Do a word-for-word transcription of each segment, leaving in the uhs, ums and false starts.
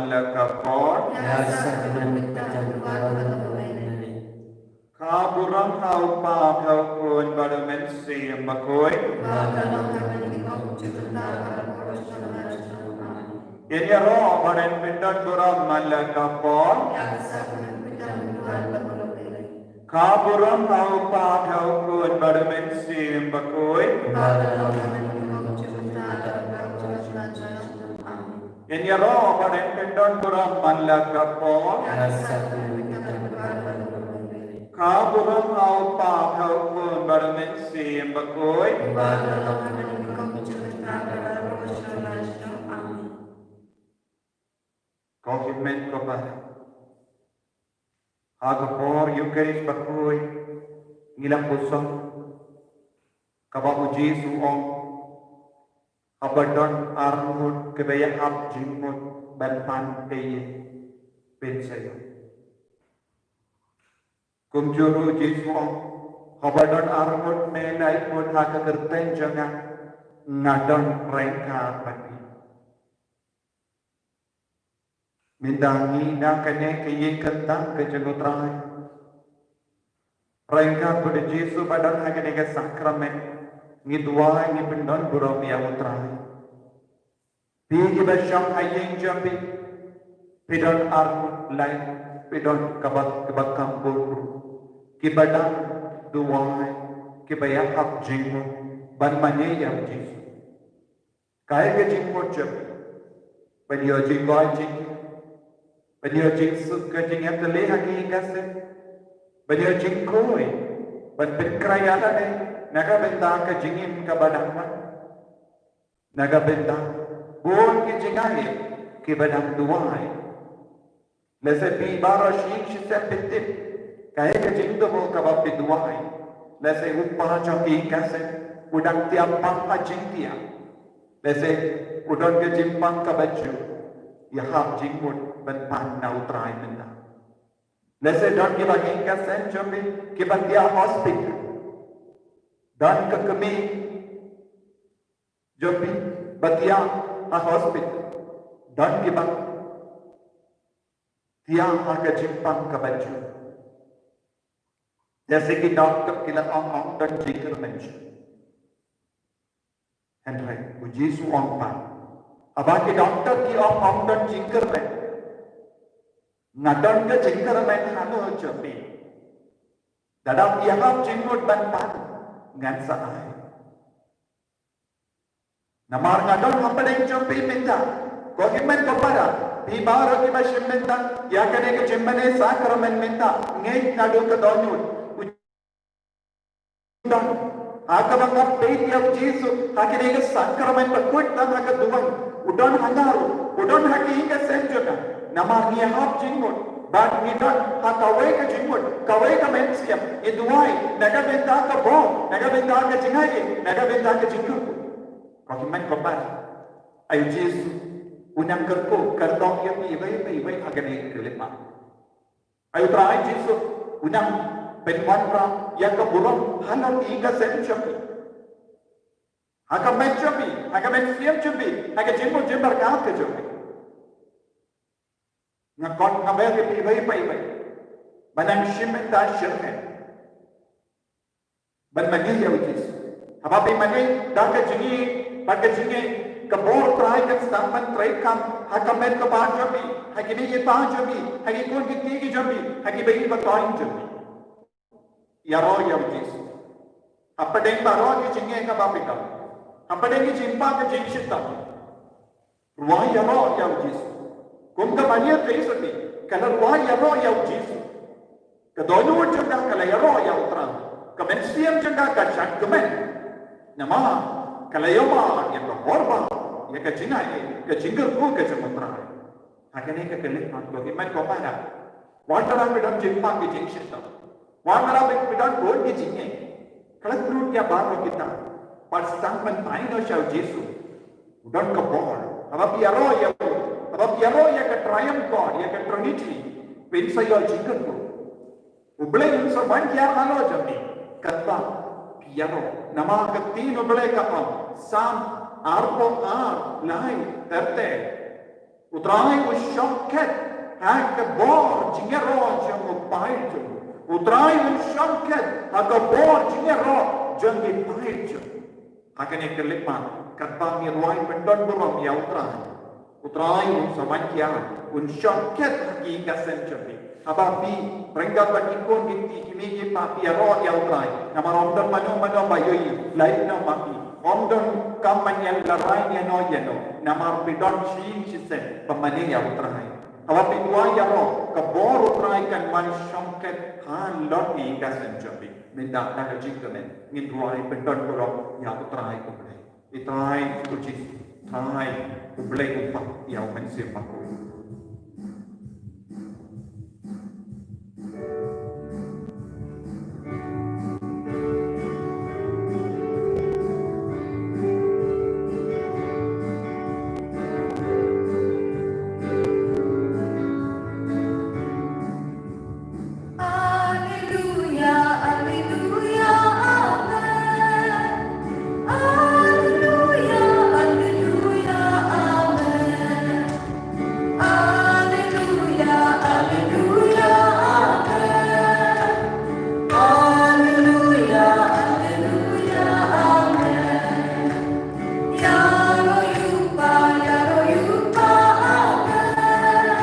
la ka por. Ka burom ha u Kpa, ha u Khun bad u Mynsiem Bakhuid. Ngin ïaroh bad ngin pyndonburom man la ka por. Ka burom ha u Kpa, ha u Khun bad u Mynsiem Bakhuid. Ngin ïaroh bad ngin pyndonburom man la ka por. Ka burom ha u Kpa, ha u Khun bad u Mynsiem Bakhuid. Ko hynmen ko para, ha ka por Ïukharist bakhuid ngi la puson kaba u Jisu u ong, haba don arngut kiba ïahap jingmut ban pan ïa ïing, pynshai ïa. Kumjuh ruh u Jisu u ong, haba don arngut ne laingut ha ka kyrteng jong nga, nga don ryngkat bad phi. Mynta ngi na kane ka ïing kyntang ka jong u Trai, ryngkat bad u Jisu ba don ha kane ka sakramen, ngi duwai, ngi pyndonburom ïa u Trai. Phi kiba shong ha ïing jong phi, phi don arngut lai, phi don kaba, kaba kambun ruh, kiba dang duwai, kiba ïahap jingmut ban mane ïa u Jisu. Kaei ka jingmut jong phi? Ban ïoh jingkoit jingkhiah, ban ïoh jingsuk ka jingïatylli ha ki ïing ka sem, ban ïoh jingkhuid, ban pynkhreh ïa lade na ka bynta ka jingim kaba dang wan, na ka bynta bun ki jingaiei kiba dang duwai. Lehse phi baroh shi ïing shi sem phi tip kaei ka jingduwai kaba phi duwai. Lehse u kpa jong ki ïing ka sem u dang tiap pang ha jingtiap. Lehse u don ka jingpang kaba jur, ïahap jingmut ban pan na u Trai mynta. Lehse don kiba ïing ka sem jong phi kiba tiap hospital. Don ka kmie jong phi ba tiap ha hospital. Don kiba tiap ha ka jingpang kaba jur. Jong ki doktor ki la ong ym don jingkyrmen. Hynrei u Jisu u ong pat, haba ki doktor ki ong ym don jingkyrmen, nga don ka jingkyrmen halor jong phi. Lada phi ïahap jingmut ban pan, ngan sa ai. Namar nga don hapdeng jong phi mynta. Ko hynmen ko para, phi baroh kiba shim mynta ïa kane ka jingmane sakramen mynta, ngeit naduh ka dohnud. U don ha kaba nga peit ïa u Jisu ha kane ka sakramen, ba kut tang ha ka duwan, u don ha nga ruh, u don ha ki ïing ka sem jong nga. Namar ngi ïahap jingmut bad ngi don ha kawei ka jingmut, kawei ka mynsiem, ngi duwai na ka bynta ka bor, na ka bynta ka jingaiei, na ka bynta ka jingkyrkhu. Ko hynmen ko para, ai u Jisu u nang kyrkhu kyrdoh ïa phi iwei pa iwei ha kane ka khyllipmat. Ai u Trai Jisu u nang pynwanrah ïa ka burom halor ki ïing ka sem jong phi, ha ka met jong phi, ha ka mynsiem jong phi, ha ka jingmut jingpyrkhat ka jong phi. Nga khot nga ber ïa phi iwei pa iwei ban nang shim mynta shisien ban mane ïa u Jisu. Haba phi mane da ka jingïeit bad ka jingngeit, ka bor Trai kan sdang ban treikam ha ka met ka bam jong phi, ha kine ki kpa jong phi, ha ki khun ki kti ki jong phi, ha kiba ïeit ba toiñ jong phi. Ïaroh ïa u Jisu hapdeng baroh ki jingeh kaba phi don, hapdeng ki jingpang ka jingshitom. Rwai ïaroh ïa u Jisu. Kum ka Maria Theisotti ka la rwai ïaroh ïa u Jisu, ka dohnud jong ka ka la ïaroh ïa u Trai. Ka mynsiem jong ka ka shad kmen. Namar ka la ïohmad ïa ka bor bha, ïa ka jingaiei, ka jingkyrkhu ka jong u Trai. Ha kane ka khyllipmat, ko hynmen ko para, wat la phi don jingpang ka jingshitom, wat la phi don bun ki jingeh, klet lut ïa baroh kita bad sdang ban phai noh sha u Jisu. U don ka bor. Haba phi ïaroh ïa u, haba phi ïaroh ïa ka Triune God, ïa ka Trinity, phin sa ïoh jingkyrkhu. U Blei un sa wan hiar halor jong phi katba phi ïaroh. Namar ka ktien u Blei ka ong, Salm arphew ar, lai, ter ter, U Trai u shongkhet ha ka bor jingïaroh jong u paid jong u. U Trai u shongkhet ha ka bor jingïaroh jong ki paid jong u. Ha kane ka lypa, katba ngi rwai pyndon burom ïa u Trai, u Trai un sa wan ïa, un shongkhet ha ki ïing ka sem jong phi. Haba phi, ryngkat bad ki khun ki kti ki mei ki pa phi ïaroh ïa u Trai. Namar ym don mano mano ba ïohi lait noh ma phi. Ym don kam ban ïa la rai ïa no ïa no. Namar phi don shi ïing shi sem ba mane ïa u Trai. Haba phi duwai ïaroh, ka bor u Trai kan wan shongkhet halor ki ïing ka sem jong phi. Mynta da ka jingkmen ngin duwai pyndon burom ïa u Trai U Blei. I Trai U Jisu, Trai U Blei U Kpa, ïa u Mynsiem Bakhuid. Alleluia, alleluia, amen. Alleluia, alleluia, amen. Alleluia, alleluia, amen. Alleluia, alleluia, amen. Ïaroh ïa u Kpa, ïaroh ïa u Kpa, amen.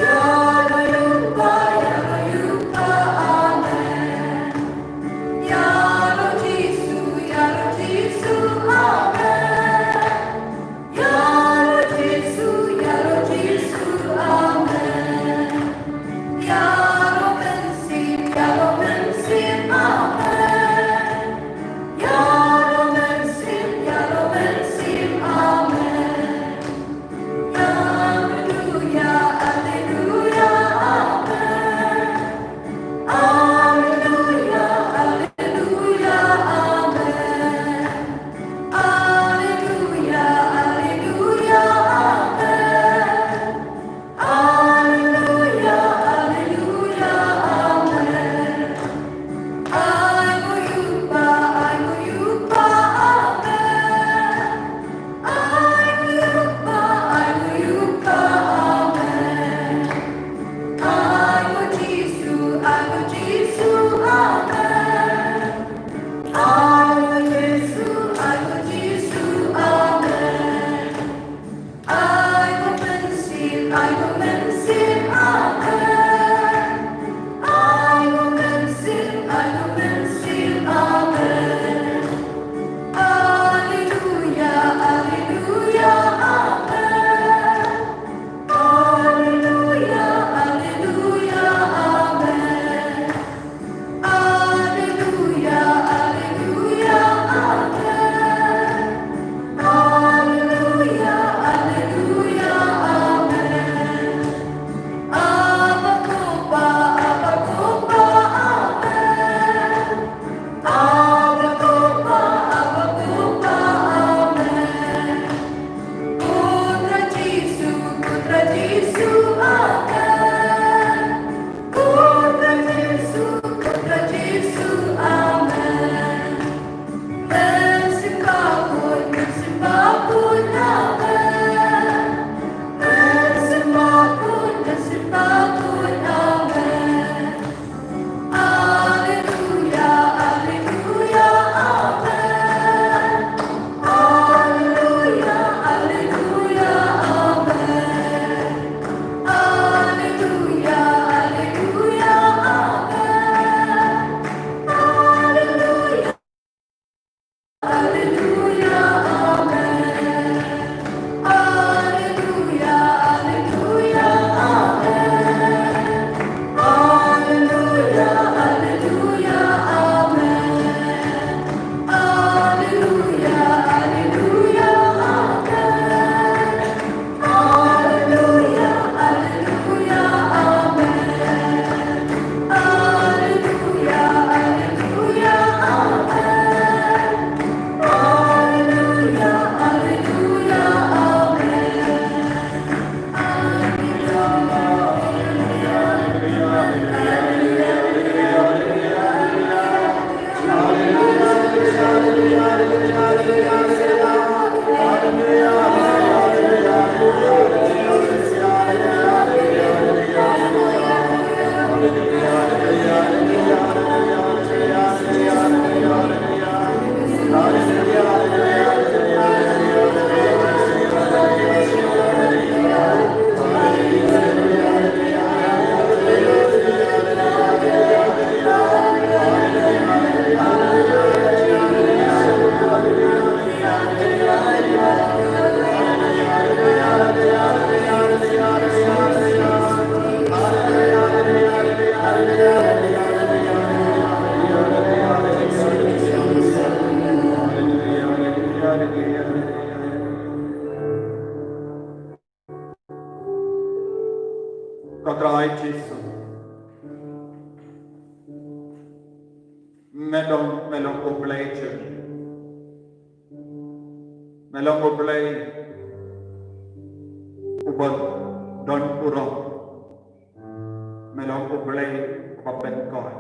Ïaroh ïa u Kpa, ïaroh ïa u Kpa, amen. Ïaroh Jisu, ïaroh Jisu, amen. Ïaroh Jisu, ïaroh Jisu, amen. Ko Trai Jisu, me long, me long U Blei jong ngi. Me long U Blei uba don burom. Me long U Blei uba pynkoit.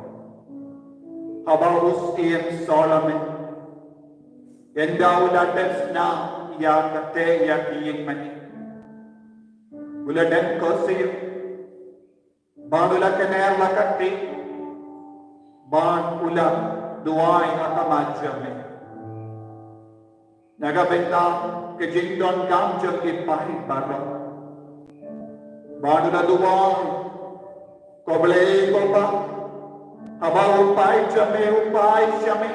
Haba u Syiem Solomon, ynda u la dep snam ïa kata, ïa ki ïing mane, u la dep kyrsiew bad u la kner la ka kti bad u la duwai ha khmat jong me, na ka bynta ka jingdonkam jong ki paid baroh. Bad u la duwai, ko Blei ko Pa, haba u paid jong me u phai sha me,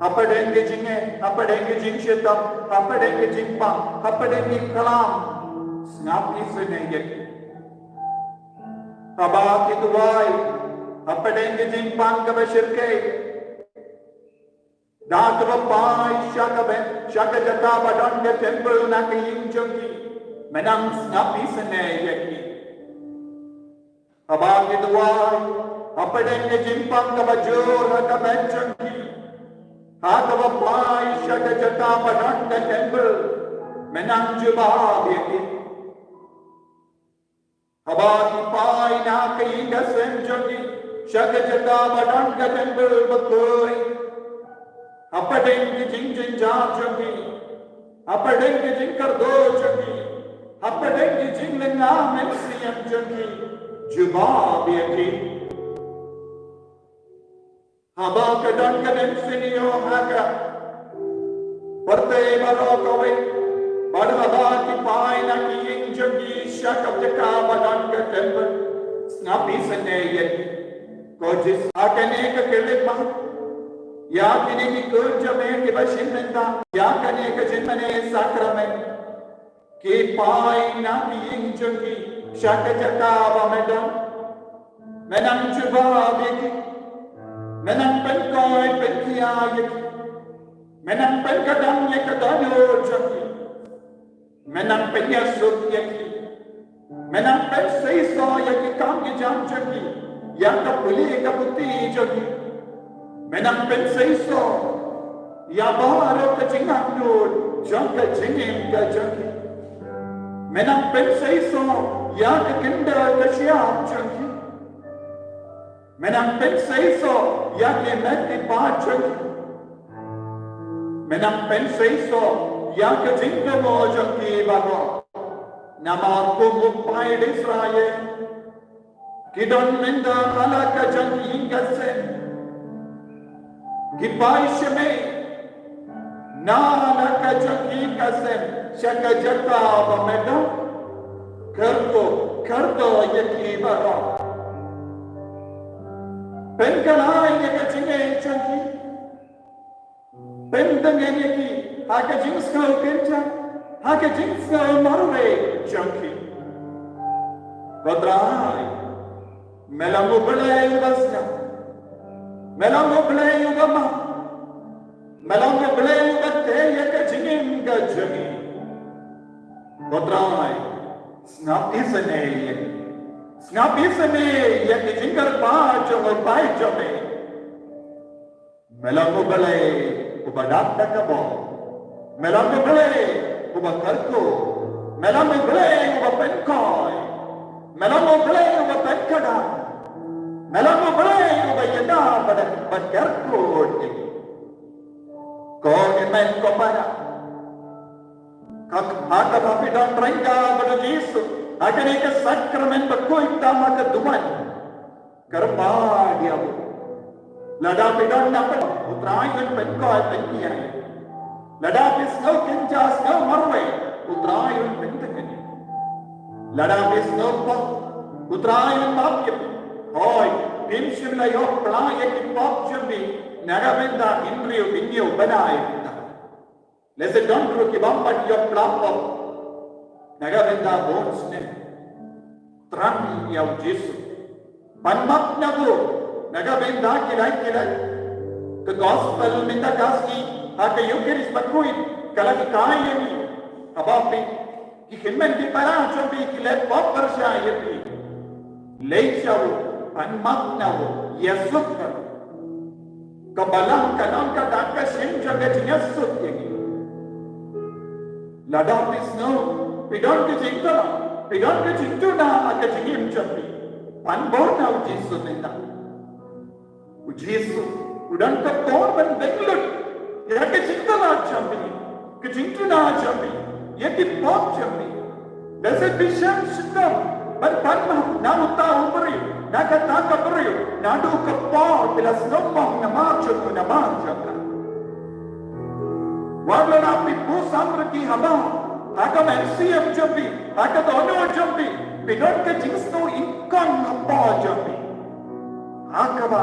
hapdeng ki jingeh, hapdeng ki jingshitom, hapdeng ki jingpang, hapdeng ki khlam, sngap isynei ïa ki. Haba ki duwai hapdeng ki jingpang kaba shyrkhei, da kaba phai sha ka bynta, sha ka jaka ba don ka temple na ka ïing jong ki, me nang sngap isynei ïa ki. Haba ki duwai hapdeng ki jingpang kaba jur ha ka bynta jong ki, ha kaba phai sha ka jaka ba don ka temple, me nang jubab ïa ki. Haba ki phai na ka ïing ka sem jong ki sha ka jaka ba don ka temple bakhuid, hapdeng ki jingjynjar jong ki, hapdeng ki jingkyrduh jong ki, hapdeng ki jinglyngngoh mynsiem jong ki, jubab ïa ki. Haba ka don ka mynsiem ïoh ha ka pyrthei baroh kawei, bad haba ki phai na ki ïing jong ki sha ka jaka ba don ka temple, sngap isynei ïa ki. Ko Jisu, ha kane ka Khristmas, ïa kine ki khun jong me kiba shim bynta ïa kane ka jingmane sakramen, ki phai na ki ïing jong ki sha ka jaka ba me don, me nang jubab ïa ki, me nang pynkoit pynkhia ïa ki, me nang pynkadang ïa ka dohnud jong ki, me nang pynïasuk ïa ki, me nang pynseisoh ïa ki kam ki jam jong ki, ïa ka pule ka puthi jong ki. Me nang pynseisoh ïa baroh ka jingangnud jong ka jingim ka jong ki. Me nang pynseisoh ïa ka khyndew ka shyiap jong ki. Me nang pynseisoh ïa ki met ki phad jong ki. Me nang pynseisoh ïa ka jingthmu jong ki baroh. Namar kum u paid Israel, ki don mynta ha la ka jong ki ïing ka sem. Ki phai sha me na la ka jong ki ïing ka sem sha ka jaka ba me don. Kyrkhu, kyrduh ïa ki baroh. Pynkylla ïa ka jingngeit jong ki. Pyntngen ïa ki ha ka jingsngew kynjah, ha ka jingsngew marwei jong ki. Ko Trai, me long U Blei uba sngap, me long U Blei uba map, me long U Blei uba tei ïa ka jingim ka jong ngi. Ko Trai, sngap isynei ïa ngi, sngap isynei ïa ki jingkyrpad jong u paid jong me. Me long U Blei uba dap da ka bor. Me long U Blei uba kyrkhu. Me long U Blei uba pynkoit. Me long U Blei uba pynkadang. Me long U Blei uba ïada bad, bad kyrkhu. Ko hynmen ko para, ha kaba phi don ryngkat bad u Jisu ha kane ka sakramen bakhuid tam ha ka duwan, kyrpad ïa u. Lada phi don na pdeng, u Trai un pynkoit pynkhia. Lada phi sngew kynjah sngew marwei, u Trai un pyntngen. Lada phi sngew pop, u Trai un map ïa phi. Hooid, phim shym la ïoh pla ïa ki pop jong phi na ka bynta hynriew hynñiew bnai. Lehse don ruh ki bym pat ïoh pla pop na ka bynta bun snem. Thrang ïa u Jisu ban map na u na ka bynta ki lait ki lait. Ka gospel mynta ka sngi ha ka Eucharist bakhuid ka la hikai ïa ngi, haba phi Ki hynmen ki para jong phi ki leh pop pyrshah ïa phi. Leit sha u, pan map na u, ïasuk ka. Ka balang ka long ka dak ka shin jong ka jingïasuk ïa ngi. Lada phi sngew phi don ka jingthoh, phi don ka jingtuna ha ka jingim jong phi, pan bor na u Jisu mynta. U Jisu u don ka bor ban beng lut ïa ka jingthoh jong phi, ka jingtuna jong phi, ïa ki pop jong phi. Lehse phi shem shitom ban pan map na uta u briew, na kata ka briew, naduh ka por phi la sngewbha namar jong u, namar jong ka. Wat la phi buh samrkhie haba ha ka mynsiem jong phi, ha ka dohnud jong phi, phi don ka jingsngew inkong hapoh jong phi. Ha kaba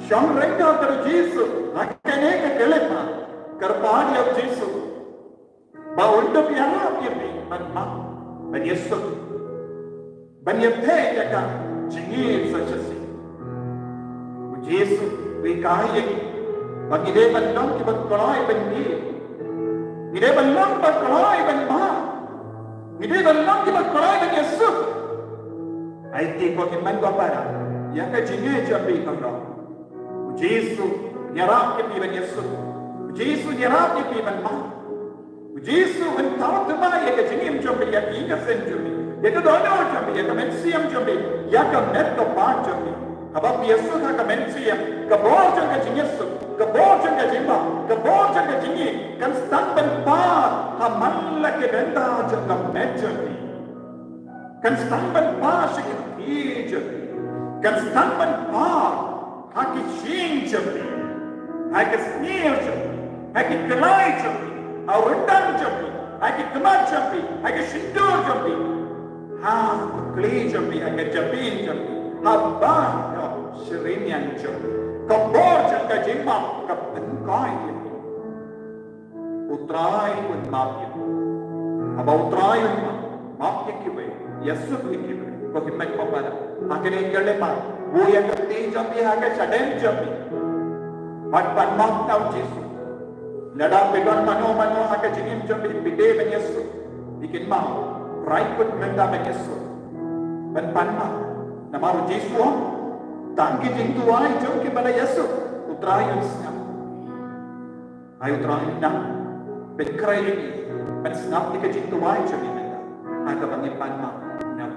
shong ryngkat bad u Jisu ha kane ka khyllipmat, kyrpad ïa u Jisu ba un dup ïarap ïa phi ban map, ban ïasuk, ban ïatheh ïa ka jingim sa shisien. U Jisu u hikai ïa ngi ba ngi dei ban long kiba kloi ban ïeit, ngi dei ban long kiba kloi ban map, ngi dei ban long kiba kloi ban ïasuk. Ai te ko hynmen ko para, ïa ka jingim jong phi ka long. U Jisu u ïarap ïa phi ban ïasuk. U Jisu u ïarap ïa phi ban map. U Jisu un thaw thymmai ïa ka jingim jong phi, ïa ka ïing ka sem jong phi, ïa ka dohnud jong phi, ïa ka mynsiem jong phi, ïa ka met ka ba jong phi. Haba phi ïasuk ha ka mynsiem, ka bor jong ka jingïasuk, ka bor jong ka jingmap, ka bor jong ka jingïeit kan sdang ban par ha man la ki bynta jong ka met jong phi. Kan sdang ban par sha ki kti jong phi. Kan sdang ban par ha ki jingim jong phi, ha ki snier jong phi, ha ki khlai jong phi, ha u ryndang jong phi, ha ki khmat jong phi, ha ki shyntur jong phi, ha ki kli jong phi, ha ki jabieng jong phi, ha baroh shi rynieng jong phi. Ka bor jong ka jingmap ka pynkhiah ïa phi. U Trai un map ïa phi. Haba u Trai un map, map ïa kiwei, ïasuk ïa kiwei. Ko hynmen ko para, ha kane ka khyllipmat, buh ïa ka kti jong phi ha ka shadem jong phi, bad pan map na u Jisu. Lada phi don mano mano ha ka jingim jong phi, phi dei ban ïasuk, phi kynmaw, rai kut mynta ban ïasuk, ban pan map. Namar u Jisu u ong, tang ki jingduwai jong kiba la ïasuk, u Trai un sngap. Ai u Trai, nang pynkhreh ïa ngi ban sngap ïa ka jingduwai jong ngi mynta, ha kaba ngin pan map na u.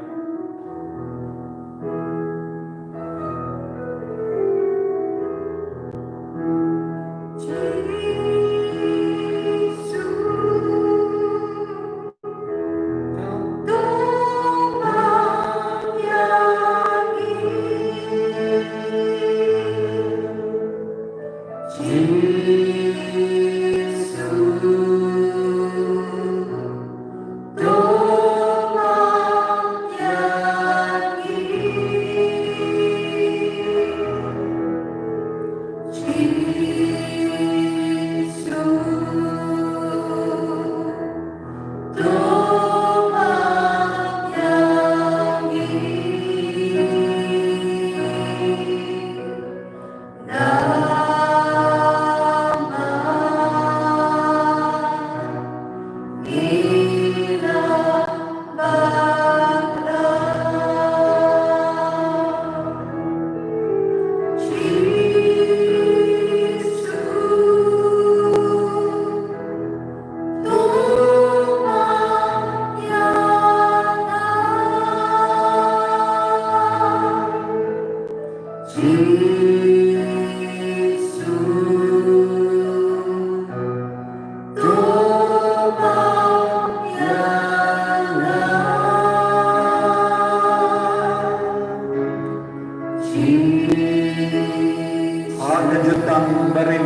Ha ka jutang barim,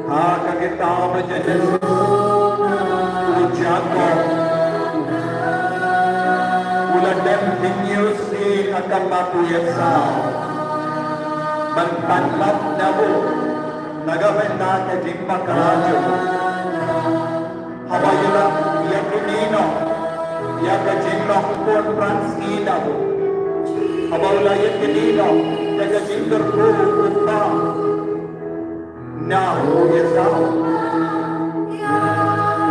ha ka kitab Jenesis, u Jakob u la dem hynñiew sngi ha ka mat u Esau ban pan map na u na ka bynta ka jingbakla jong u. Haba u la ïakynduh noh ïa ka jinglong khun pran sngi na u, haba u la ïakynduh noh ïa ka jingkyrkhu u kpa na u Esau,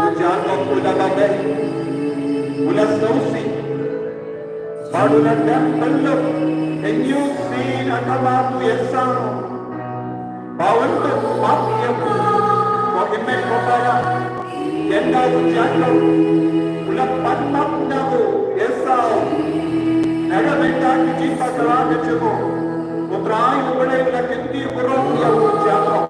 u Jakob u la batai U la sngewsih bad u la dep bynluk hynñiew sien ha khmat u Esau ba un map ïa u. Ko hynmen ko para, ynda u Jakob u la pan map na u Esau na ka bynta ki jingpakla ka jong u, U Trai U Blei u la kynti burom ïa u Jakob.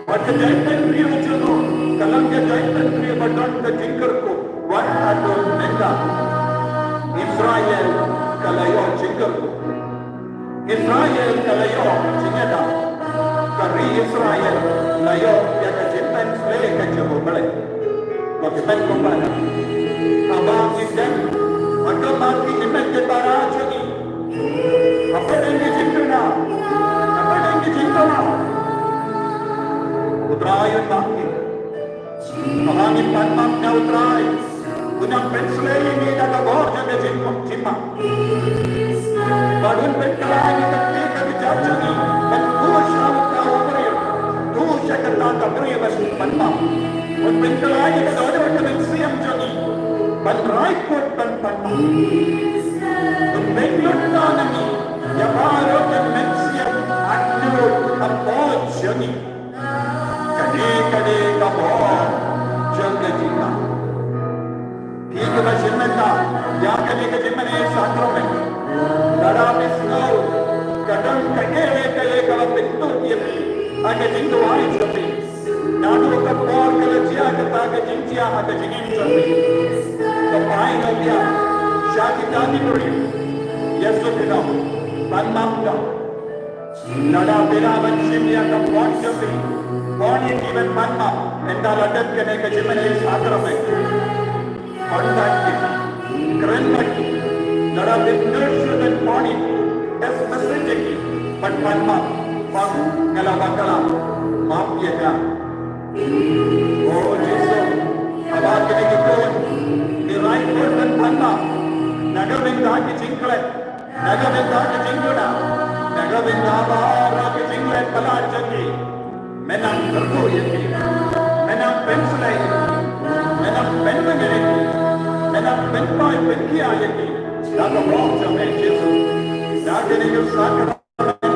Bad ka jaitbynriew jong u ka long ka jaitbynriew ba don ka jingkyrkhu wat haduh mynta. Israel ka la ïoh jingkyrkhu. Israel ka la ïoh jingïada. Ka ri Israel la ïoh ïa ka jingpynsleh ka jong U Blei. Ko hynmen ko para, haba ngi dang, haba ngi dang, ki para jong ngi, hapdeng ki jingkyrkhu, hapdeng ki jingkyrkhu, U Trai un map ïa ngi. Haba ngi pan map na U Trai, un nang pynsleh ïa ngi da ka bor jong ka jingmap, jingmap. Bad un pynkylla ïa ngi, ka kti ka kjat jong ngi, ban khush ha uta u briew, khush ha kata ka briew ban pan map. Un pynkylla ïa ka dohnud ka mynsiem jong ngi ban rai kut ban pan map. Un pynlut na ngi ïa baroh ka mynsiem haduh ka pop jong ngi. Kane ka dei ka bor jong ka jingmap. Phi kiba shim mynta ïa kane ka jingmane sakramen, lada phi sngew ka don kaei kaei kaba pynduh ïa phi ha ka jingduwai jong phi, naduh ka por ka la jia kata ka jingjia ha ka jingim jong phi, to phai noh biang sha kita ki briew. Ïasoh noh, pan map noh. Lada phi lah ban shim ïa ka phone jong phi, phone ïa ki ban pan map, ynda la dep kane ka jingmane sakramen. Contact ïa ki, kren bad ki. Lada phi pyndonkam phone ïa ki, text message ïa ki ban pan map, ba nga la bakla, map ïa nga. O Jisu, haba kine ki khun ki rai kut ban pan map na ka bynta ki jingklet, na ka bynta ki jingduna, na ka bynta baroh ki jingleh palat jong ki, men nang kyrkhu ïa ki, men nang pynsleh ïa ki, men nang pynbeit ïa ki, men nang pynpoi pynkhia ïa ki da ka bor jong me Jisu. Da kane ka sakramen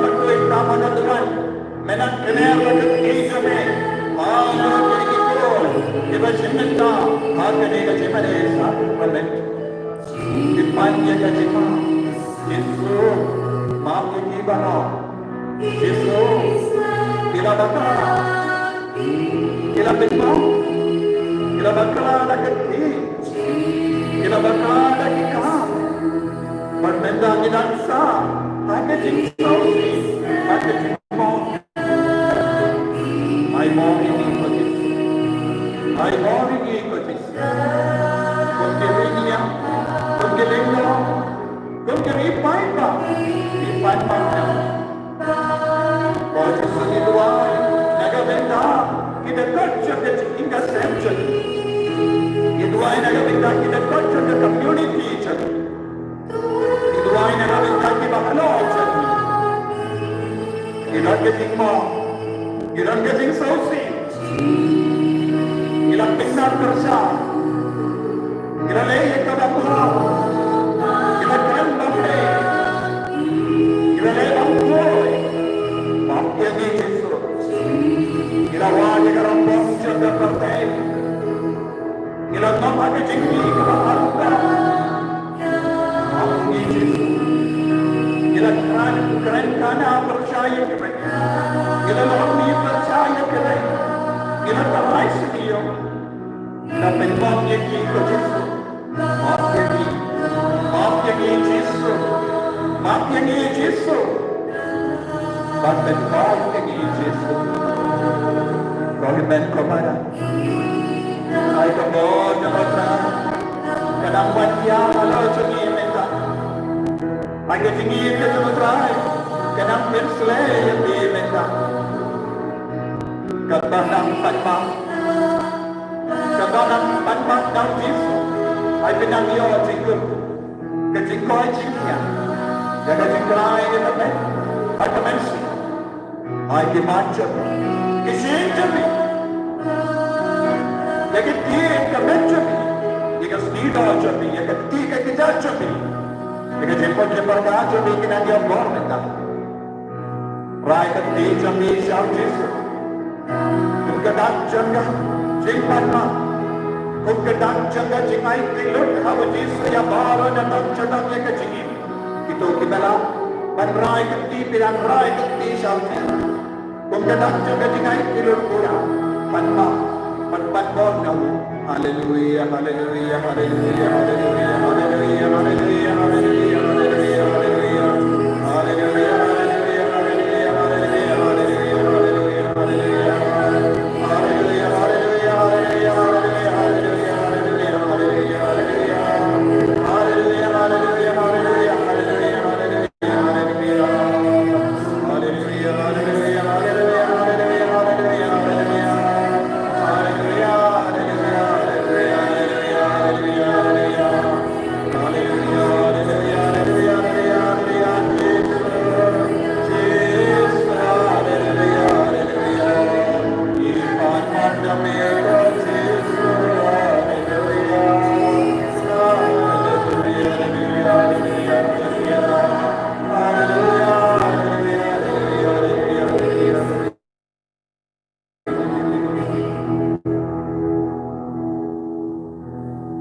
ba khuid tam ha ka duwan, men nang kner la ka kti jong me ha baroh kine ki khun kiba shim mynta ha kane ka jingmane sakramen. Phi pan ïa ka jingmap. Jisu, map ïa ki baroh. Jisu, ki la bakla, ki la pynmong, ki la bakla da ka kti, ki la bakla da ki kam. Bad mynta ngi dang sah ha ka jingsngewsih, ha ka jingmong. Ai mo ïa ngi ko Jisu. Ai mo ïa ngi ko Jisu. Kum ki ri ngiang, kum ki lyngdoh, kum ki ri paidbah, ki paidbah ngiang. Ko Jisu ngi duwai na ka bynta ki dkhot jong ka jingim ka sem jong ngi. Ngi duwai na ka bynta ki dkhot jong ka community jong ngi. Ngi duwai na ka bynta kiba halor jong ngi. Ngi don ka jingmong, ngi don ka jingsngewsih. Ngi la pynmong pyrshah, ngi la leh ïa kaba bha, ngi la kren bymdei, ngi la leh bymkhuid. Map ïa ngi Jisu. Ngi la wad ïa ka rangbah jong ka pyrthei. Ngi la ngam ha ka jingmih kaba harum. Map ïa ngi Jisu. Ngi la kren, kren khana pyrshah ïa kiwei. Ngi la longmih pyrshah ïa kiwei. Ngi la tharai sniew. Ngi la pynmong ïa ki ko Jisu. Map ïa ngi. Map ïa ngi Jisu. Map ïa ngi Jisu. Ban pynmong ïa ngi Jisu. Ko hynmen ko para. Ai ka bor jong U Trai ka dang wan ïa halor jong ngi mynta. Ai ka jingïeit ka jong U Trai ka dang pynsleh ïa ngi mynta. Katba nang pan map, katba nang pan map na U Jisu, ai pynang ïoh jingkyrkhu, ka jingkoit jingkhiah, ïa ka jingkhlaiñ ïa ka met bad ka mynsiem. Ai ki mat jong ngi, ki shin jong ngi, ïa ki ïa ka met jong me, ïa ka sniewbha jong me, ïa ka kti ka kjat jong me, ïa ka jingpynjah pyrkhat jong me ki nang ïa bor mynta. Rai ka kti jong me sha u Jisu. Kum ka dak jong ka jingpynmih, kum ka dak jong ka jingaiti lut ha u Jisu ïa baroh na tang jong ïa ka jingim. Kito kiba lah ban rai ka kti, phi dang rai ka kti sha u Jisu. Kum ka dak jong ka jingaiti lut pura. Pynmih, pynpynbor na u. Haleluia, haleluia, haleluia.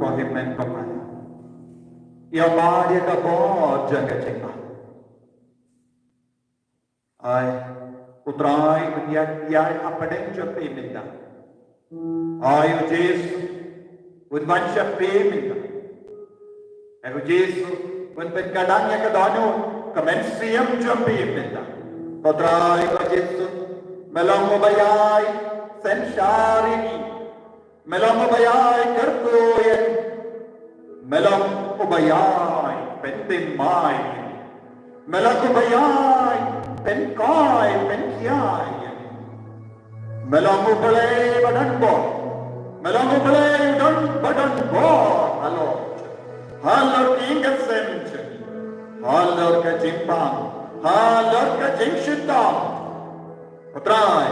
Ko hynmen ko hynmen. Ïa ba ïa ka bor jong ka jingma. Ai, u Trai un ïaid ïaid hapdeng jong phi mynta. Ai u Jisu un wan sha phi mynta. Ai u Jisu un pynkylla ïa ka dohnud ka mynsiem jong phi mynta. Ko Trai ko Jisu, me long uba ïai synshar ïa ngi. Me long uba ïai kyrkhu ïa ngi. Me long uba ïai pynthymmai ïa ngi. Me long uba ïai pynkoit pynkhiah ïa ngi. Me long U Blei ba don bor. Me long U Blei u don ba don bor halor, halor ki ïing ki sem jong ngi, halor ka jingpang, halor ka jingshitom. Ko Trai,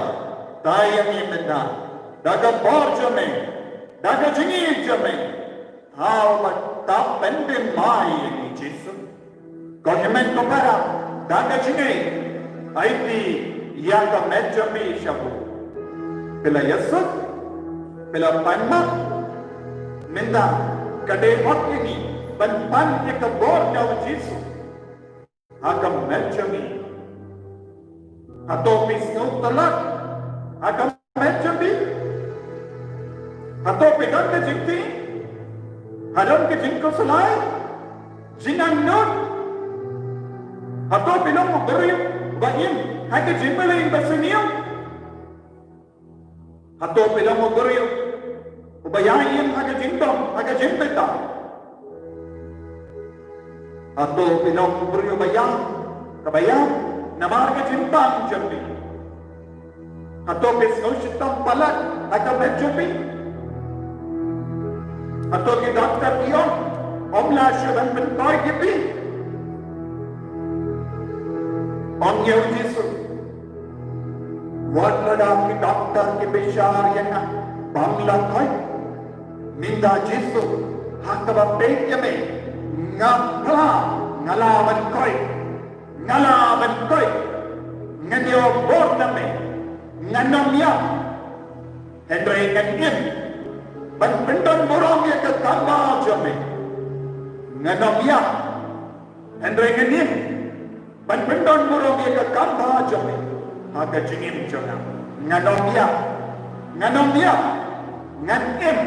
tai ïa ngi mynta da ka bor jong me, da ka jingim jong me. Thaw ba tap pynthymmai ïa ngi Jisu. Ko hynmen ko para, da ka jingim, aiti ïa ka met jong me sha u. Phi la ïasuk, phi la pan mat. Mynta ka dei hok ïa ngi ban pan ïa ka bor na u Jisu ha ka met jong ngi. Hato phi sngew tlot ha ka met jong phi? Hato phi don ka jingtieng? Ha don ka jingkhuslai, jingangnud? Hato phi long u briew ba im ha ka jingpyllun ba sniew? Hato phi long u briew uba ïai im ha ka jingdom, ha ka jingbitar? Hato phi long u briew ba ïam, kaba ïam namar ka jingpang jong phi? Hato phi sngew shitom palat ha ka met jong phi? Hato ki doktor ki ong, ym lah shuh ban pynkoit ïa phi? Ong ïa u Jisu, wat lada ki doktor ki bishar ïa nga bym lah koit, mynta Jisu, ha kaba peit ïa me, nga phla, nga lah ban koit, nga lah ban koit. Ngan ïoh bor na me, ngan ym ïap, hynrei ngan im ban pyndon burom ïa ka kam bha jong me. Ngan ym ïap, hynrei ngan im ban pyndon burom ïa ka kam bha jong me ha ka jingim jong nga. Ngan ym ïap, ngan ym ïap, ngan im.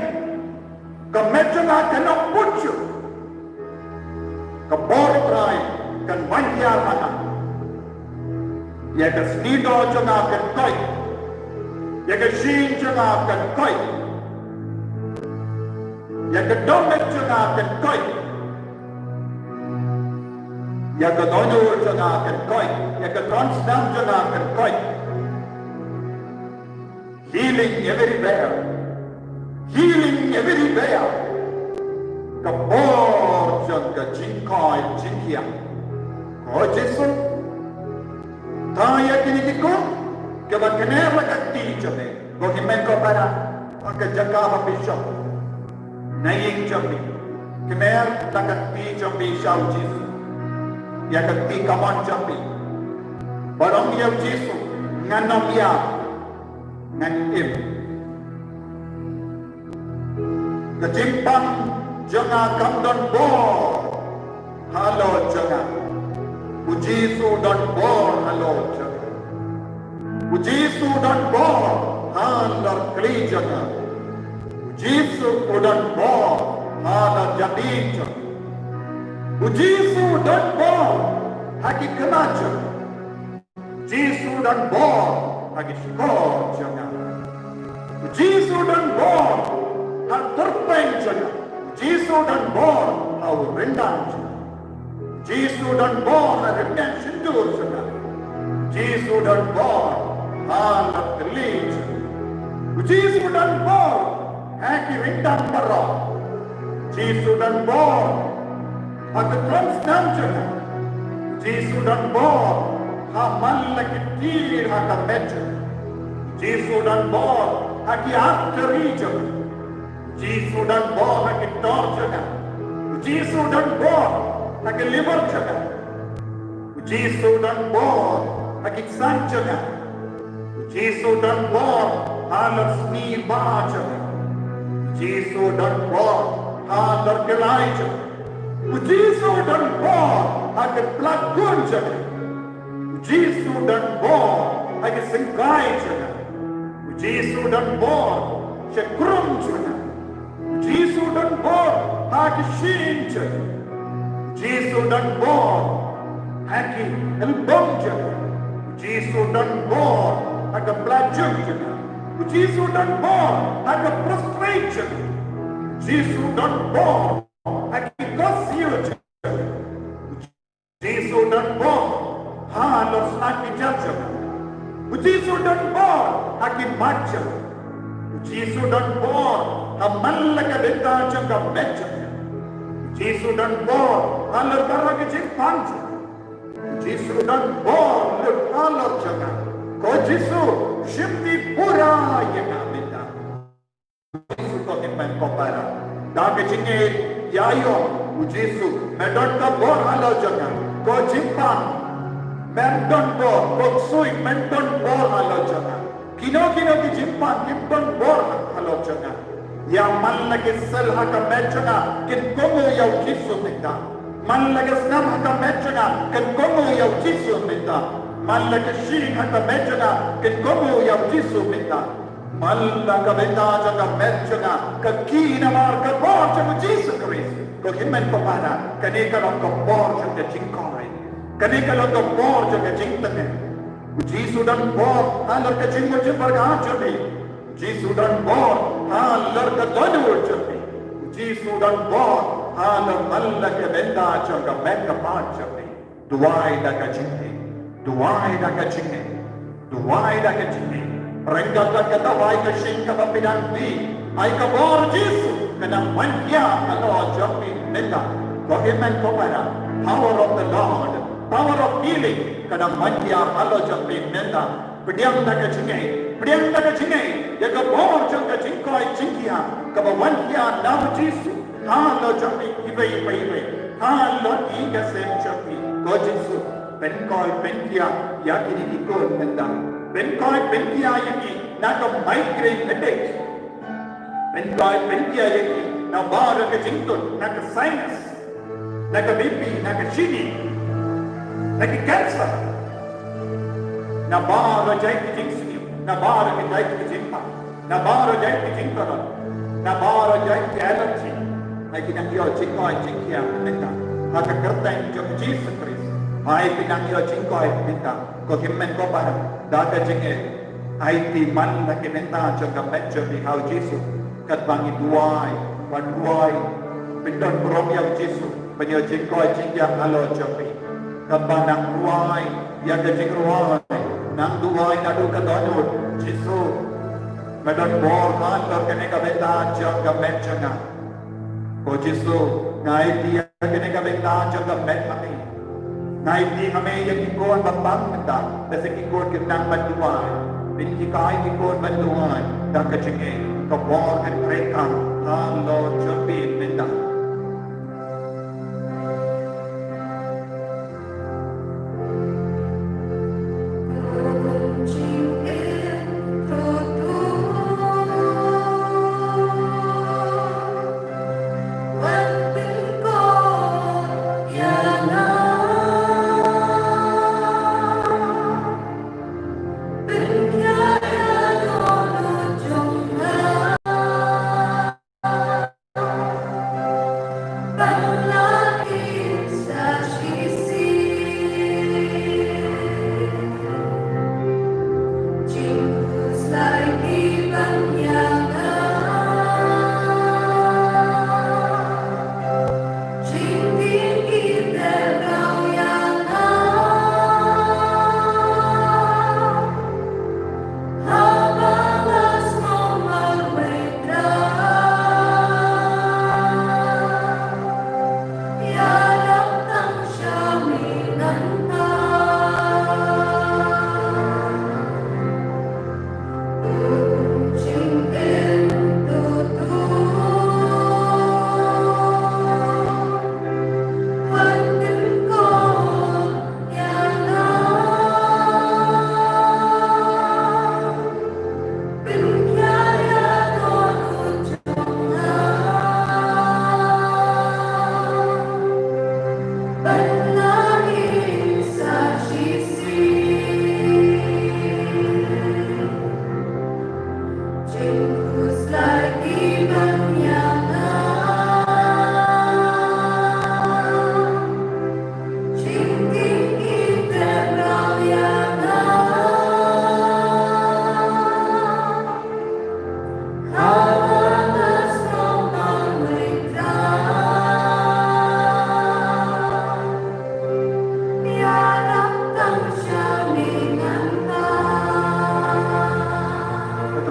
Ka met jong nga kan ym bud shuh. Ka bor Trai kan wan hiar ha nga. Ïa ka sniewdoh jong nga kan koit. Ïa ka jingim jong nga kan koit. Ïa ka dohnud jong nga kan koit. Ïa ka dohnud jong nga kan koit. Ïa ka dohnud jong nga kan koit. Healing everywhere. Healing everywhere. Ka bor jong ka jingkoit jingkhiah. Ko Jisu, thaw ïa kine ki khun kiba kner la ka kti jong me. Ko hynmen ko para, ha ka jaka ba phi shong, Na ïing jong phi, kmer da ka kti jong phi sha u Jisu. Ïa ka kti kamon jong phi. Bad ong ïa u Jisu, ngan ym ïap, ngan im. Ka jingpang jong nga kam don bor halor jong nga. U Jisu u don bor halor jong nga. U Jisu u don bor halor kli jong nga. U Jisu u don bor halor jabin jong nga. U Jisu u don bor ha ki khmat jong nga. U Jisu u don bor ha ki shkor jong nga. U Jisu u don bor ha tyrpeng jong nga. U Jisu u don bor ha u ryndang jong nga. U Jisu u don bor ha rynïeng shyntur jong nga. U Jisu u don bor ha la kli jong nga. U Jisu u don bor ha ki ryndang baroh. U Jisu u don bor ha ka thrang snem jong nga. U Jisu u don bor ha man la ki tir ha ka met jong nga. U Jisu u don bor ha ki artery jong nga. U Jisu u don bor ha ki tor jong nga. U Jisu u don bor ha ki liver jong nga. U Jisu u don bor ha ki ksan jong nga. U Jisu u don bor ha la sngi ba jong nga. U Jisu u don bor ha la ki lai jong nga. U Jisu u don bor ha ki plat gun jong nga. U Jisu u don bor ha ki syngkai jong nga. U Jisu u don bor sha krum jong nga. U Jisu u don bor ha ki shin jong nga. U Jisu u don bor ha ki elbong jong nga. U Jisu u don bor ha ka plat jong nga. U Jisu u don bor ha ka prostate jong nga. U Jisu u don bor ha ki kosiew jong nga. U Jisu u don bor ha la sna ki jar jong nga. U Jisu u don bor ha ki mat jong nga. U Jisu u don bor ha man la ka bynta jong ka met jong nga. U Jisu u don bor ha la baroh ki jingpang jong nga. U Jisu u don bor lut halor jong nga. Ko Jisu, shim ti pura ïa nga mynta. Jisu, ko hynmen ko para. Da ka jingngeit ïa u Jisu, me don ka bor halor jong nga. Ko jingpang, men don bor, ko ksuid, men don bor halor jong nga. Kino kino ki jingpang kim don bor halor jong nga. Ïa man la ki sel ha ka met jong nga kin kohnguh ïa u Jisu mynta. Man la ki snem ha ka met jong nga kin kohnguh ïa u Jisu mynta. Man la ki shin ha ka met jong nga kin kohnguh ïa u Jisu mynta. Man la ka bynta jong ka met jong nga ka ki namar ka bor jong u Jisu Khrist. Ko hynmen ko para, kane ka long ka bor jong ka jingkhuslai. Kane ka long ka bor jong ka jingtngen. U Jisu u don bor halor ka jingmut jingpyrkhat jong phi. U Jisu u don bor halor ka dohnud jong phi. U Jisu u don bor halor man la ka bynta jong ka met ka phad jong phi. Duwai da ka jingngeit. Duwai da ka jingngeit. Duwai da ka jingngeit. Ryngkat bad ka dawai ka shin kaba phi dang die, ai ka bor Jisu ka dang wan hiar halor jong phi mynta. Ko hynmen ko para, power of the Lord, power of healing ka dang wan hiar halor jong phi mynta. Pdiang da ka jingngeit, pdiang da ka jingngeit ïa ka bor jong ka jingkoit jingkhiah kaba wan hiar na u Jisu halor jong phi iwei pa iwei, halor ïa ka sem jong phi. Ko Jisu, pynkoit pynkhiah ïa kine ki khun mynta. Pynkoit pynkhiah ïa ki na ka migraine headache. Pynkoit pynkhiah ïa ki na baroh ka jingtut, na ka sinus, na ka B P, na ka shini, na ki cancer, na baroh jait ki jingsniew, na baroh jait ki jingpang, na baroh jait ki jingtolon, na baroh jait ki allergy. Ai phi nang ïoh jingkoit jingkhiah mynta ha ka kyrteng jong u Jisu Khrist. Ai phi nang ïoh jingkoit mynta. Ko hynmen ko para, da ka jingngeit, aiti man la ki bynta jong ka met jong phi ha u Jisu. Katba ngi duwai, wan duwai, pyndonburom ïa u Jisu ban ïoh jingkoit jingkhiah halor jong phi. Katba nang duwai ïa ka jingrwai, nang duwai naduh ka dohnud. Jisu, me don bor halor kane ka bynta jong ka met jong nga. Ko Jisu, nga aiti ïa kane ka bynta jong ka met ma ngi. Nga aiti ma me ïa ki khun ba pang mynta, lehse ki khun kim nang ban duwai. Pynhikai ki khun ban duwai da ka jingngeit, ka bor kan treikam Ang Lord should be in the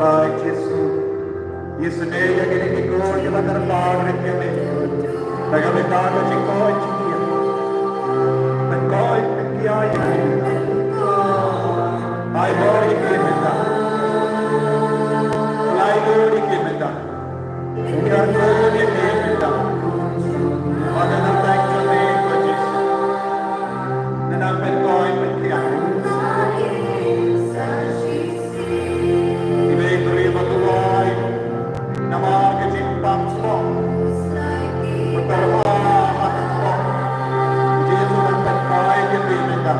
Trai Jisu, isynei ïa kine ki koit kiba kyrpad ryngkat ïa me. Da ka bynta ka jingkoit jingkhiah, pynkoit pynkhiah ïa ki mynta. Ai bor ïa ki mynta. Ai bor ïa ki mynta. Ïa ki mynta. Ba ka nang tang jong me ko Jisu. Nang pynkoit pynkhiah. Iba i briew ba duwai. Namar ka jingpang sbok. Utar ha ha sbok. Jisu nang pynkoit ïa ki mynta.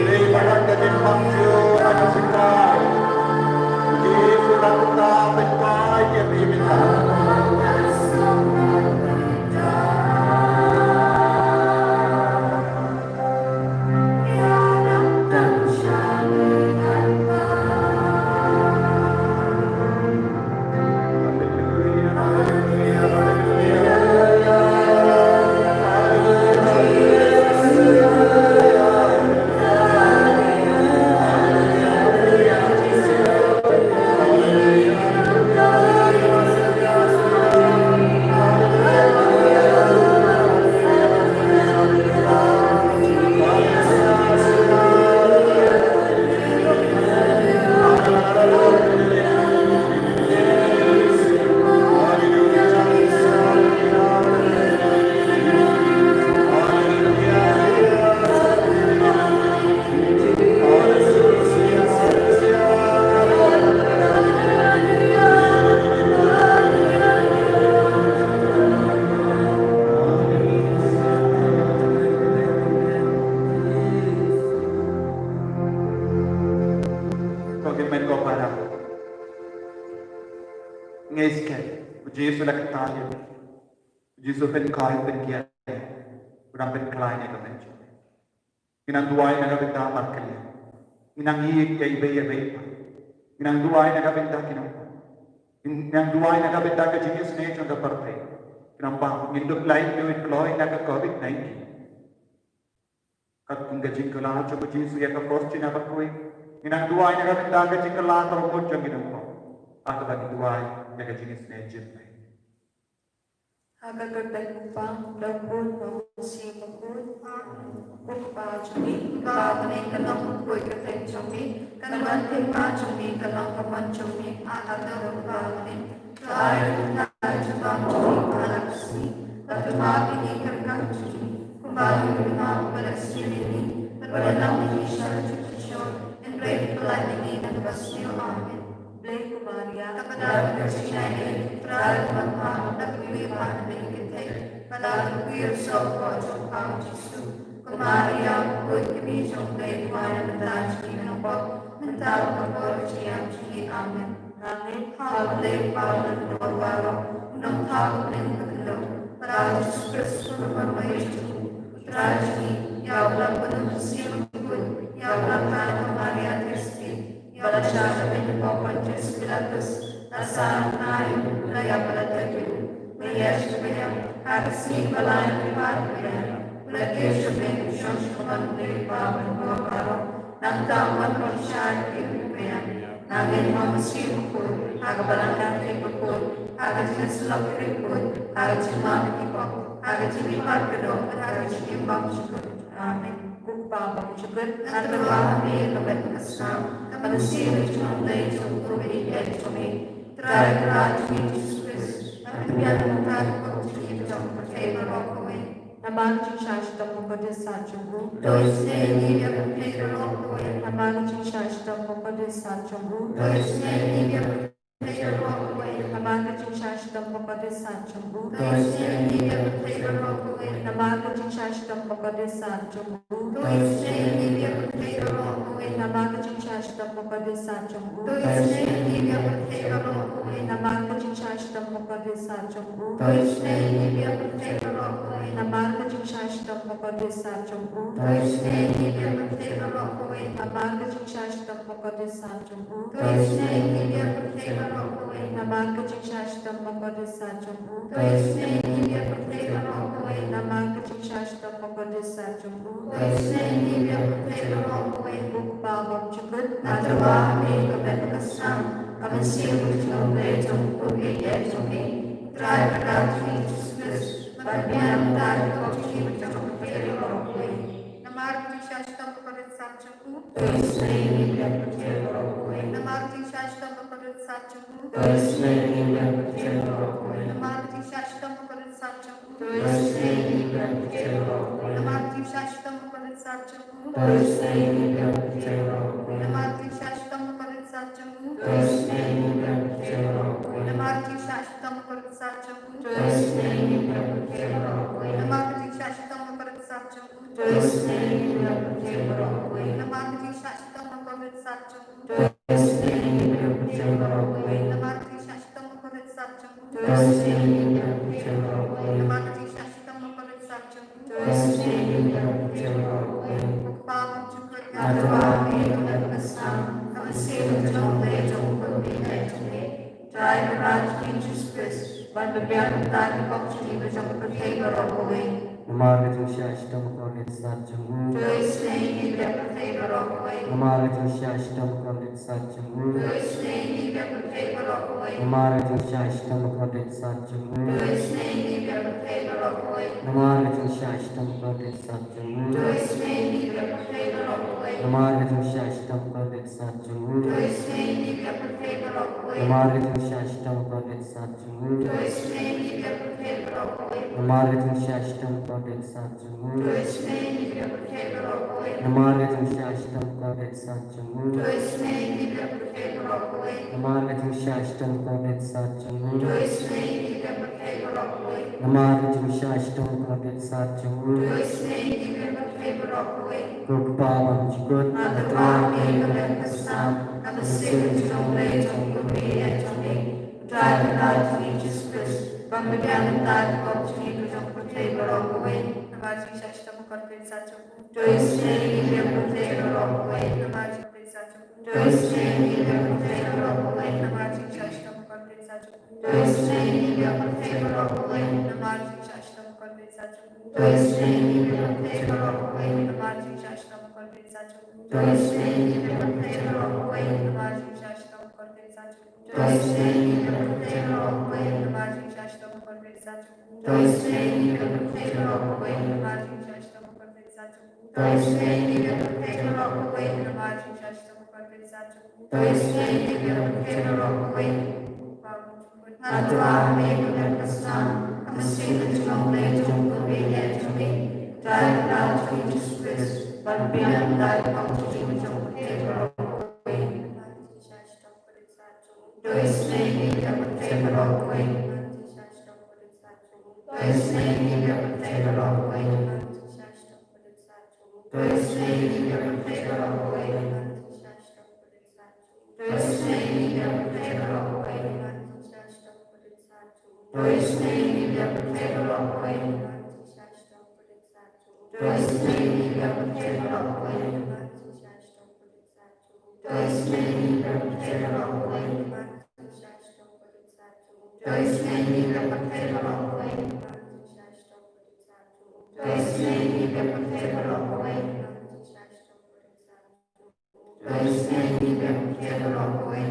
Iba i ba don ka jingpang sbok ha ka jingpang. Jisu nang pynkoit ïa ki mynta. Ko hynmen ko para. Ngeit skhem, u Jisu la kyntait ïa phi. U Jisu pynkoit pynkhiah. U dang pynkhlaiñ ïa ka met jong phi. Ngi nang duwai na ka bynta markylliang. Ngi nang ïeit ïa iwei ïa iwei. Ngi nang duwai na ka bynta ki nongpop. Ngi nang duwai na ka bynta ka jingisynei jong ka pyrthei. Ki nongpop, ngin dup lain minit kloi na ka covid nineteen. Katkum ka jingkylla jong u Jisu ïa ka Faustina bakhuid, ngi nang duwai na ka bynta ka jingkylla ka bamut jong ki nongpop. Haba ngi duwai ïa ka jingisynei jingpyrthei. Ha ka kyrteng u Kpa, bad u Khun, bad u Mynsiem Bakhuid. Amen. Ko Kpa jong ngi, uba ha bneng, ka long ka kyrteng jong me, ka wan ka jingim jong me, ka long ka mon jong me, ha ka long kaba ha bneng. To ai ïa ngi mynta ka jingim jong ngi ha ka sngi, bad to map ïa ngi ka ryngkat jong ngi, kumba ngi map ïa ki ba la sngewsih ïa ngi, bad to ym ai ngi sha ka jingpynshoi, hynrei to pyllait ngi na kaba sniew. Amen. Blei ko Maria, kaba don ka jingaiei, U Trai u don bad pha, to pyrshang ïa ngi ki kynthei, bad ha ka por jong ka jingpang jong U Jisu. Ko Maria, u khuid ka kmie jong U Blei, to duwai ïa ngi mynta ha ka por jong ka pop, mynta bad ha ka por jong ka ïap jong ngi. Amen. Nga ngeit ha U Blei Kpa uba lyngkot baroh, U Nongthaw uba ha bneng bad ha ka khyndew, bad ha U Jisu Khrist u mawei jong U Trai jong ngi, ïa uba la bun ha u Mynsiem Bakhuid, ïa uba la kha da ka Maria Theisotti, ïa uba la shah sha beiñ hapoh Pontius Pilatus, la sah, la kynmaw, la ïap, la leit ha kaba ïeit. La ïaid sha kaba ïap, ha ka sngi ba lai na ki paid babiang. U la kiew sha beiñ, u shong sha ka mon U Blei Kpa uba lyngkot baroh. Nangta un wan ban bishar ïa ki babiang. Nga ngeit ha u Mynsiem Bakhuid, ha ka balang kynthei bakhuid, ha ka jingïasyllok ki riewkhuid, ha ka jingmap ïa ki pop, ha ka jingmihpat kordor, ha ka jingim bymjukut. Amen. Ko Kpa bymjukut, nga tyrwa ha me ïa ka met ka snam, ka mynsiem jong U Blei jong U Kpa jong me, Trai Kynrad jong ngi Jisu Khrist, ban pynbiang ïa ka jingim jong ka pyrthei baroh kawei. Namar ka jingshah shitom bakordit sat jong u, to isynei ïa ngi ka pyrthei baroh kawei. Namar ka jingshah shitom bakordit sat jong u, to isynei ïa ngi ka pyrthei baroh kawei. Namar ka jingshah shitom bakordit sat jong u, to isynei ïa ngi ka pyrthei baroh kawei. Namar ka jingshah shitom bakordit sat jong u, to isynei ïa ngi ka pyrthei baroh kawei. Namar ka jingshah shitom bakordit sat jong u, to isynei ïa ngi ka pyrthei baroh kawei. Namar ka jingshah shitom bakordit sat jong u, to isynei ïa ngi ka pyrthei baroh kawei. Namar ka jingshah shitom bakordit sat jong u, to isynei ïa ngi ka pyrthei baroh kawei. Namar ka jingshah shitom bakordit sat jong u, to isynei ïa ngi ka pyrthei baroh kawei. Namar ka jingshah shitom bakordit sat jong u, to isynei ïa ngi ka pyrthei baroh kawei. Namar ka jingshah shitom bakordit sat jong u, to isynei ïa ngi ka pyrthei baroh kawei. Ko Kpa bymjukut, nga tyrwa ha me ïa ka met ka snam, ka mynsiem jong U Blei jong U Kpa jong me, Trai Kynrad jong ngi Jisu Khrist, ban pynbiang ïa ka jingim jong ka pyrthei baroh kawei. Namar ka jingshah shitom bakordit sat jong u, to isynei ïa ngi ka pyrthei baroh kawei. Namar ka jingshah shitom bakordit sat jong u, to isynei ïa ngi ka pyrthei baroh kawei. Namar ka jingshah shitom bakordit sat jong u, to isynei ïa ngi ka pyrthei baroh kawei. Namar ka jingshah shitom bakordit sat jong u, to isynei ïa ngi ka pyrthei baroh kawei. Namar ka jingshah shitom bakordit sat jong u, to isynei ïa ngi ka pyrthei baroh kawei. Namar ka jingshah shitom bakordit sat jong u, to isynei ïa ngi ka pyrthei baroh kawei. Namar ka jingshah shitom bakordit sat jong u, to isynei ïa ngi ka pyrthei baroh kawei. Namar ka jingshah shitom bakordit sat jong u, to isynei ïa ngi ka pyrthei baroh kawei. Namar ka jingshah shitom bakordit sat jong u, to isynei ïa ngi ka pyrthei baroh kawei. Namar ka jingshah shitom bakordit sat jong u, to isynei ïa ngi ka pyrthei baroh kawei. Ko Kpa bymjukut, nga tyrwa ha me ïa ka met ka snam, ka mynsiem jong U Blei jong U Kpa jong me, Trai Kynrad jong ngi Jisu Khrist, ban pynbiang ïa ka jingim jong ka pyrthei baroh kawei. Namar ka jingshah shitom bakordit sat jong u, to isynei ïa ngi ka pyrthei baroh kawei. Namar ka jingshah shitom bakordit sat jong u, to isynei ïa ngi ka pyrthei baroh kawei. Namar ka jingshah shitom bakordit sat jong u, to isynei ïa ngi ka pyrthei baroh kawei. Namar ka jingshah shitom bakordit sat jong u, to isynei ïa ngi ka pyrthei baroh kawei. Namar ka jingshah shitom bakordit sat jong u, to isynei ïa ngi ka pyrthei baroh kawei. Namar ka jingshah shitom bakordit sat jong u, to isynei ïa ngi ka pyrthei baroh kawei. Namar ka jingshah shitom bakordit sat jong u, to isynei ïa ngi ka pyrthei baroh kawei. Namar ka jingshah shitom bakordit sat jong u, to isynei ïa ngi ka pyrthei baroh kawei. Namar ka jingshah shitom bakordit sat jong u, to isynei ïa ngi ka pyrthei baroh kawei. Namar ka jingshah shitom bakordit sat jong u, to isynei ïa ngi ka pyrthei baroh kawei. Ko Kpa bymjukut, nga tyrwa ha me ïa ka met ka snam, ka mynsiem jong U Blei jong U Kpa jong me, Trai Kynrad jong ngi Jisu Khrist, ban pynbiang ïa ka jingim jong ka pyrthei baroh kawei. Namar ka jingshah shitom bakordit sat jong u, to isynei ïa ngi ka pyrthei baroh kawei. Namar ka jingshah shitom bakordit sat jong u, to isynei ïa ngi ka pyrthei baroh kawei. Namar ka jingshah shitom bakordit sat jong u, to isynei ïa ngi ka pyrthei baroh kawei. Namar ka jingshah shitom bakordit sat jong u, to isynei ïa ngi ka pyrthei baroh kawei. Namar ka jingshah shitom bakordit sat jong u, to isynei ïa ngi ka pyrthei baroh kawei. Namar ka jingshah shitom bakordit sat jong u, to isynei ïa ngi ka pyrthei baroh kawei. Namar ka jingshah shitom bakordit sat jong u, to To isynei ïa ngi kiba pyrthei baroh kawei, namar jingshah shitom u Khrist jong u. To isynei ïa ngi kiba pyrthei baroh kawei. Haduh mynta ka dei ka snam ha ka mynsiem ka jong U Blei jong u Kynrad jong ngi, Trai Kynrad jong ngi Jisu Khrist, ban pynïaid ïa ka jingim jong u pyrthei baroh kawei. To isynei ïa ngi kiba pyrthei baroh kawei. To isynei ïa ngi kiba pyrthei baroh kawei. To isynei ïa ngi kiba pyrthei baroh kawei. To isynei ïa ngi kiba pyrthei baroh kawei. To isynei ïa ngi kiba pyrthei baroh kawei. To isynei ïa ngi kiba pyrthei baroh kawei. To isynei ïa ngi kiba pyrthei baroh kawei. To isynei ïa ngi kiba pyrthei baroh kawei. To isynei ïa ngi kiba pyrthei baroh kawei. To isynei ïa ngi kiba pyrthei baroh kawei.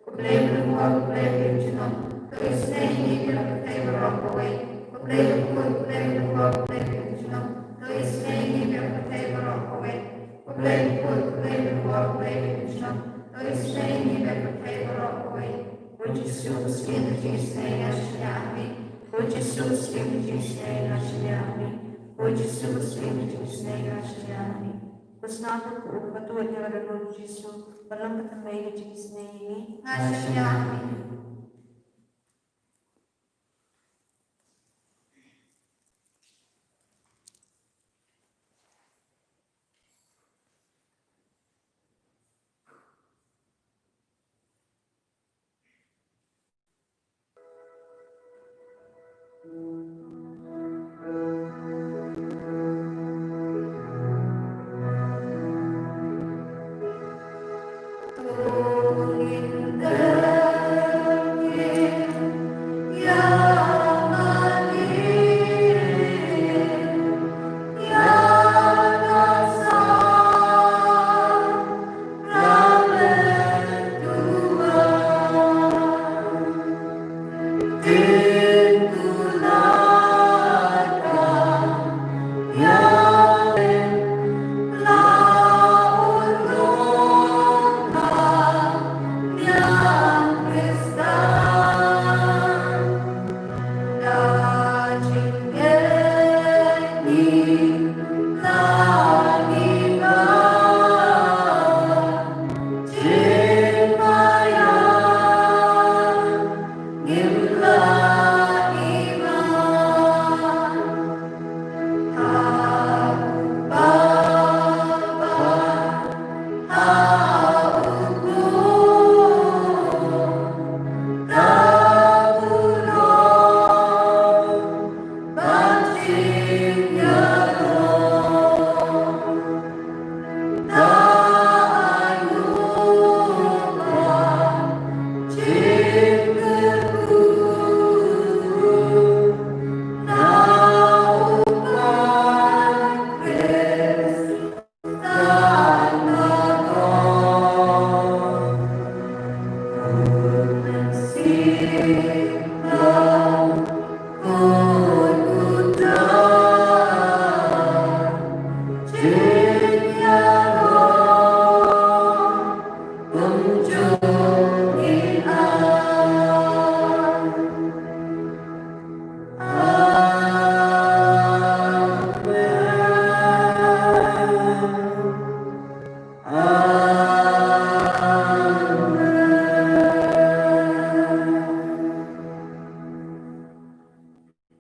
Ko Blei ba lyngkot, ko Blei ba im junom. To isynei ïa ngi kiba pyrthei baroh kawei. Ko Blei bakhuid, ko Blei ba lyngkot, ko Blei ba im junom. To isynei ïa ngi kiba pyrthei baroh kawei. Ko Blei bakhuid, ko Blei ba lyngkot, ko Blei ba im junom. To isynei ïa ngi kiba pyrthei baroh kawei. Ko Jisu, ko Syiem ka jingisynei, nga shaniah ha me. Ko Jisu, ko Syiem ka jingisynei, nga shaniah ha me. Ko Jisu, ko Syiem ka jingisynei, nga shaniah ha me. Ko Sna, ko Kpu, ko Tuid, ïa ka dohnud U Jisu, ban long ka thymmei ka jingisynei ïa ngi. Nga shaniah ha me.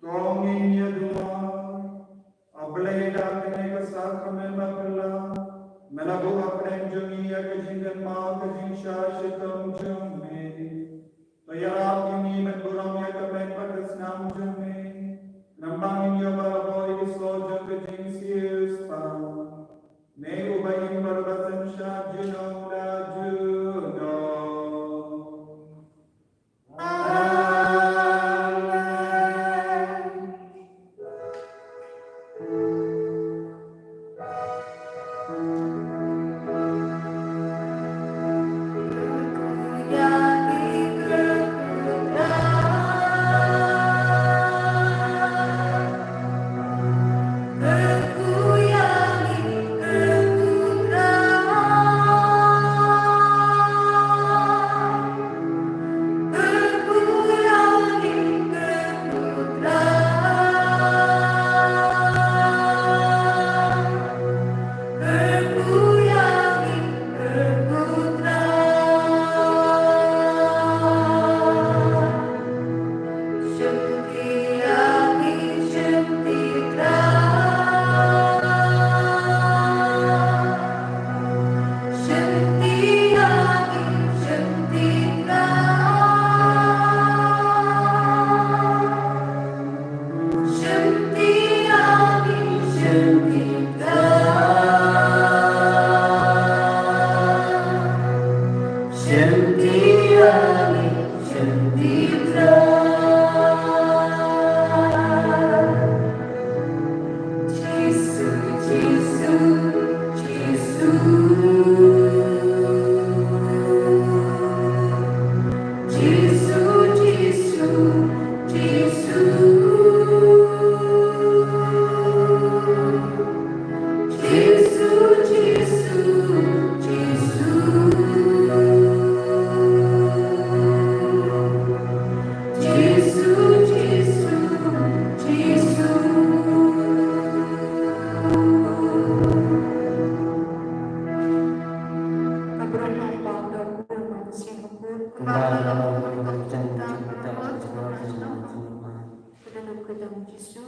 To ngin ïa duwai. A Blei, da kane ka sakramen bapla, me la buh hapdeng jong ngi ïa ka jingkynmaw ka jingshah shitom jong me. To ïarap ïa ngi ban burom ïa ka met bad ka snam jong me. Namar ngin ïoh barabor ïa ka soh jong ka jingshitom. Me uba im bad uba synshar junom la junom.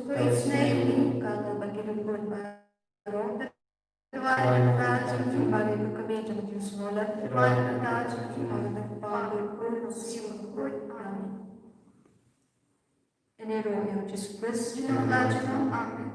Ko isynei ïa ngi katba ki riewkhuid baroh. Pynwai ïa ka jingim bad ïa ka kmie jong ka jingsngewlem. Pynwai ïa ka jingim bad ka kpa ka khun ka siem ka khuid. Amen. Kane ruh ïa u Jisu Khrist, jingïaid jong ngi. Amen.